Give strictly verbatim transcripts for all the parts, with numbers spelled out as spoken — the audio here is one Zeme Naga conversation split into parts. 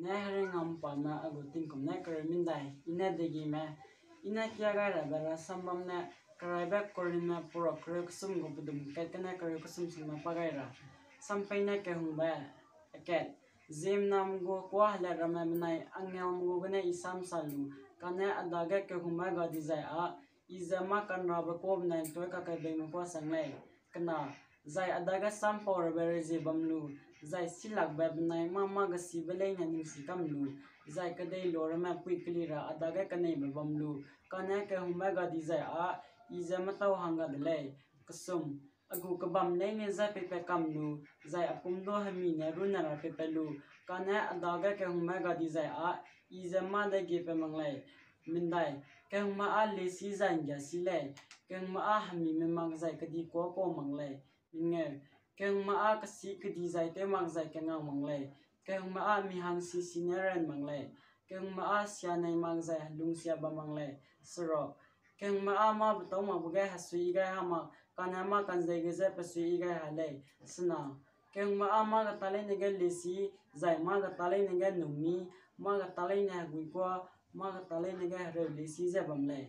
Ne heringam pame a gu tingkum ne kereu mindai, i ne degime, i ne kia gai rabe rasam bam ne, keraibe Korinme purok kereu kesum gu pedum kat gene kereu kesum sangme pa gai ra. Sampei ne kehungbe, akat, ziemmename gu kuâ helat ramme benai angelme gu gene i sam sa lu, kane a dage kehungbe ga dizai â, i ze mâ kanrabe kuâ benai ntoi kakaibeime kuâ sang lei. Kena, zai a dage sam pau rabe rezie bam lu, zai silakbe benai mâ mâ gesibe leine ning si kam lu, zai kedei lo ramme pui keli ra a dage keneibe bam lu, kane kehungbe ga dizai â, i ze mâtau hangga de lei. Kesum, a gu kebam leine je peipat kam lu, zai a pum du hemi ne runne ra peipat lu, kane a dage kehungbe ga dizai â, i ze mâ de giepat mak lei. Mindai, kehungbe â liesi zai ’nggiasi lei, kehungbe â hemime mak zai kedi kuâ kau mak lei. Mengeu, kehungbe â kesi kedi zai tew mak zai kengang mak lei, kehungbe â mi hangsi si ne ran mak lei, kehungbe â sianei mak zai helungsia bam mak lei. Seruk, kehungbe â mâ betâu makbe ge hesui i gai ha mak, kane mâ kanzei ge je pesui i gai ha lei. Sena, kehungbe â mâ geta leine ge liesi, zai mâ geta leine ge numi, mâ geta leine hegui kuâ, mâ geta leine ge hereu liesi ze bam lei.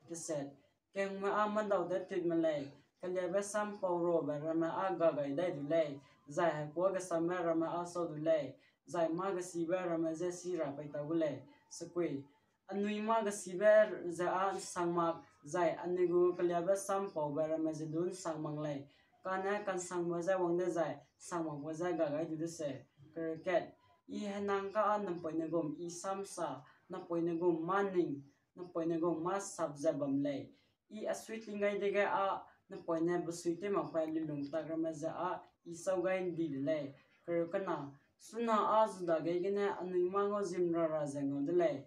Deset, kehungbe â mâdau de tutme lei, keliabe sam pau rabe ramme â ga gai dai du lei, zai hekuâ gesambe ramme â sau du lei, zai mâ gesibe ramme je si ra peitau gu lei. Sekui, anui mâ gesibe ze â ’nsang mak, zai anui gu keliabe sam paube ramme ze du ’nsang mak lei, kane ka'nsangbe je wang dezai ’nsang makbe je ga gai du de se. Kereu kat, i henang ka â napoine gum i sam sa, napoine gum mâ ning, napoine gum mâ sap ze bam lei. I a sui ting gai dege â, napoine besui tew makbe lulung tak ramme ze â, i sau gai ’ndi de lei. Kereu kena, suna â zu dagei gene anui mâ ngau zimra ra ze ngau de lei,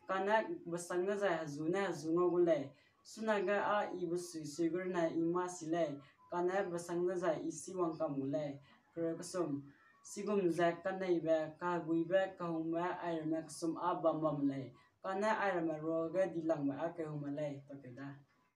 kane besang dezai hezu ne hezu ngau gu lei. Sunage â i besui sui gu rune i mâ si lei, kane besang dezai i si wang kam gu lei. Kereu kesum, chigum ze kaneibe, kaheguibe, kehungbe airamme kesum â bam bam lei, kane airamme ruage dilangbe â kehungme lei, takeu da.